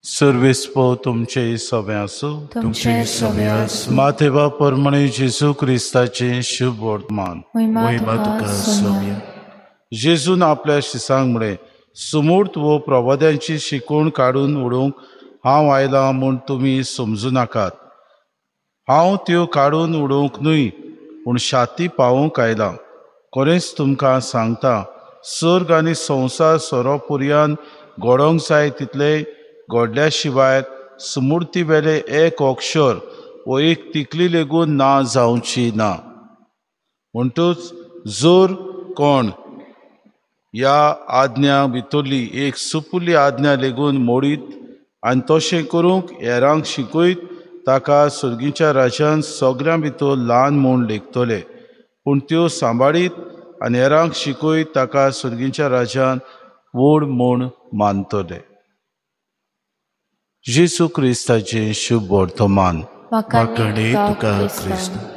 सर्वेस्पो तुमचे सवे आसूं। तुमचे सवे आसूं। मातेबा परमणे जेजू क्रिस्ताचें शुभ वर्तमान। महिमा तुका सोम्या। जेजून आपल्या शिसांक म्हळें, सुमूर्त वो प्रवाद्यांची शिकवण काडून उडोवंक हांव आयलां म्हूण तुमी समजू नाकात। हांव त्यो काडून उडोवंक न्हय, पूण शाती पावोवंक आयलां। खरेंच तुमकां सांगता, सर्ग आनी संवसार सोरो पुरयान घडोवंक जाय तितले घडल्या शिवाय सुमूर्ती वेले एक अक्षर वो एक तिकली लेगून ना जावची ना। म्हणटूच जर कोण ह्या आज्ञा भितरली एक सुपुल्ली आज्ञा लेगून मोडीत आनी तशें करूंक हेरांक शिकयत, ताका सर्गीच्या राज्यान सगळ्यां भितर ल्हान म्हूण लेखतले। पूण त्यो सांबाळीत आनी हेरांक शिकयत ताका सर्गीच्या राज्यान व्हड म्हूण मानतले। जेजू क्रिस्ताचें शुभ वर्तमान। वाखाणे तुका क्रिस्त।